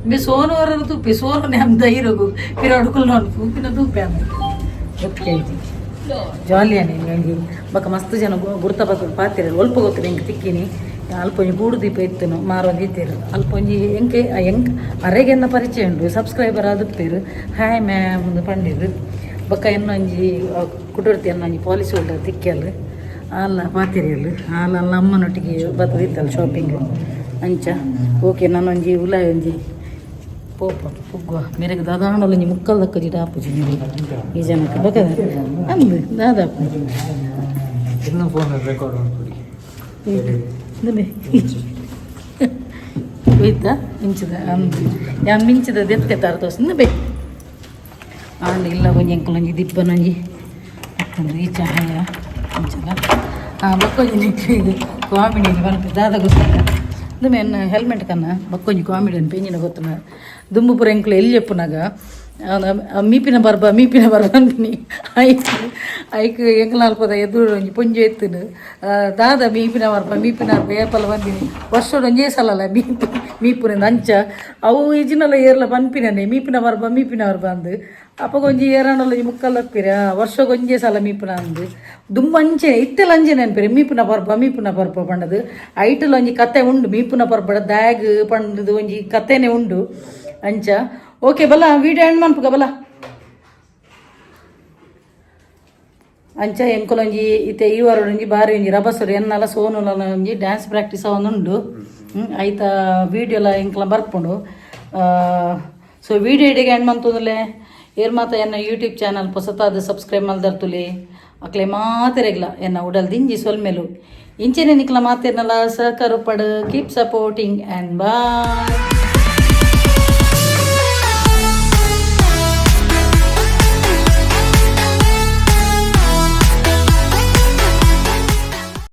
Speaker 1: ಇಂಬೆ ಸೋನವರ ತೂಪಿ, ಸೋನು ನ್ಯಾಮ್ ಧೈರ್ಯಗು ಪಿರ ಹುಡುಕುಲ್ ನಾನು ತೂಪಿನ ತೂಪೆ ಅಂದ ಓಕೆ. ಜಾಲಿ ಅನೆ ಒಂಜಿ ಬೊಕ ಮಸ್ತ್ ಜನ ಗುರ್ತ ಬತ್ತ ಪಾತೆರ. ಒಲ್ಪ ಗೊತ್ತಿಲ್ಲ ಎಂಕ್ ತಿಕ್ಕಿನಿ. ಅಲ್ಪ ಒಂಜಿ ಗೂಡು ದೀಪ ಇತ್ತನು ಮಾರೊಂದು ಇತ್ತೆರ್. ಅಲ್ಪ ಒಂಜಿ ಎಂಕ್ ಎಂಕ್ ಅರೆಗೆನ್ನ ಪರಿಚಯ ಉಂಡು, ಸಬ್ಸ್ಕ್ರೈಬರ್ ಆದುಪ್ಪೆರ್. ಹಾಯ್ ಮ್ಯಾಮ್ ಅಂದ್ ಪಂಡೆರ್. ಬೊಕ ಎನ್ನೊಂಜಿ ಕುಟುರ್ತಿ ಎನ್ನೊಂಜಿ ಪಾಲಿಸಿ ಹೋಲ್ಡರ್ ತಿಕ್ಕ್ಯಲ್. ಆಲ್ಲ ಪಾತೆರಿಯಲ್. ಆಲ್ ಅಲ್ಲ ಅಮ್ಮನೊಟ್ಟಿಗೆ ಬತ್ತದಿತ್ತಲ್ಲ ಶಾಪಿಂಗ್ ಅಂಚ. ಓಕೆ, ನಾನೊಂಜಿ ಉಲಾಯಿ ಒಂಜಿ ಪೋಪ ಪುಗ್ಗುವ. ಮೇರೆಗೆ ದಾದಾಂಡಲ ಒಂಜಿ ಮುಕ್ಕಲ್ ದಕ್ಕ ಜಿಡ ಆಪುಜಿ ಮೇರೆಗೆ ಈ ಜನಕ್ಕೆ. ಬೊಕ ಅಂದ್ ದಾದಾಪು.
Speaker 3: ಇನ್ನು ಫೋನ್ ರೆಕಾರ್ಡ್ ಮಾಡ್ಕೊಡಿ.
Speaker 1: ಹೋಯ್ತಾ ಮಿಂಚಿದ ಅಂದ್ ಯಾನ್ ಮಿಂಚಿದ ದೆತ್ತೆ ತಾರ ತೋಸ್ ಬೇ ಆಂಡ ಇಲ್ಲ. ಒಂಜಿ ಎಂಕಲ್ ಒಂಜಿ ದಿಬ್ಬನೊಂಜಿ ಅತ್ತಂದ್ರೆ ಈ ಚಹಾಯ ಅಂಚಲ. ಬೊಕ್ಕೊಂಜಿ ನಿಕ್ಲೆಗ್ ಕಾಮಿಡಿ ಪನ್ಪಿ ದಾದ ಗೊತ್ತಲ್ಲ. ದುಂಬು ಎನ್ನ ಹೆಲ್ಮೆಟ್ ಕನ್ನ ಬೊಕ್ಕೊಂಜಿ ಕಾಮಿಡಿ ಪೆಂಜಿನ ಗೊತ್ತನ. ದುಂಬು ಪೂರ ಎಂಕ್ಲು ಎಲ್ಲಿ ಎಪ್ಪುನಾಗ ಮೀಪಿನ ಬರ್ಬ, ಮೀಪಿನ ಬರ್ಬ ಅಂತೀನಿ. ಐಕ್ ಐಕ್ ಎಂಕ್ಲ ಅಲ್ಪದ ಎದುರು ಒಂಜಿ ಪೊಂಜಿ ಎತ್ತುನು. ದಾದ ಮೀಪಿನ ಬರ್ಬ, ಮೀಪಿನ ಬರ್ಬ ಏಪಲ ಬಂದಿನಿ ವರ್ಷಡ್ ಒಂಜೇ ಸಲಲ್ಲ ಮೀಪು ಮೀಪುನ ಅಂಚ. ಅವು ಇಜಿನಲ ಏರ್ಲ ಪನ್ಪಿನನೆ ಮೀಪಿನ ಬರ್ಬ, ಮೀಪಿನ ಬರ್ಬ ಅಂದ್. ಅಪಗ ಒಂಜಿ ಏರಾಂಡಲ ಒಂಜಿ ಮುಕ್ಕಲ್ ಅಪ್ಪಿರ ವರ್ಷಗ್ ಒಂಜೇ ಸಲ ಮೀಪುನ ಅಂದ್. ದುಂಬು ಅಂಚೆ ಇತ್ತೆಲ ಅಂಚೆ ನೆನ್ಪಿರ. ಮೀಪುನ ಪರ್ಬ, ಮೀಪುನ ಪರ್ಬ ಪಂಡದು ಐಟಲ್ ಒಂಜಿ ಕತೆ ಉಂಡು. ಮೀಪುನ ಪರ್ಬಡ ದಾಗ್ ಪಂಡದು ಒಂಜಿ ಕತೆನೆ ಉಂಡು ಅಂಚ. ಓಕೆ ಬಲ, ವೀಡಿಯೋ ಎಂಡ್ ಮನ್ಪುಗ ಬಲ. ಅಂಚ ಎಂಕುಲೊಂಜಿ ಇತ್ತೆ ಈ ವಾರ ಒಂಜಿ ಬಾರಿ ಒಂಜಿ ರಭಸರು ಎನ್ನಲ ಸೋನುಲ ಒಂಜಿ ಡ್ಯಾನ್ಸ್ ಪ್ರಾಕ್ಟೀಸ್ ಉಂಡು. ಐತ ವೀಡಿಯೋಲ ಎಂಕಲ ಬರ್ಪುಂಡು. ಸೊ ವೀಡಿಯೋ ಇಡೆಗೆ ಎಂಡ್ ಮಂತುಂದುಲೆ. ಏರ್ ಮಾತ ಎನ್ನ ಯೂಟ್ಯೂಬ್ ಚಾನಲ್ ಪೊಸತಾದ ಸಬ್ಸ್ಕ್ರೈಬ್ ಮಲ್ದರ್ತುಲಿ, ಅಕ್ಲೆ ಮಾತೆರೆಗ್ಲ ಎನ್ನ ಉಡಲ್ ದಿಂಜಿ ಸೊಲ್ಮೆಲು. ಇಂಚೆನೆ ನಿಕ್ಲ ಮಾತೆರ್ನಲ ಸಹಕಾರ ಪಡು. Keep supporting and bye.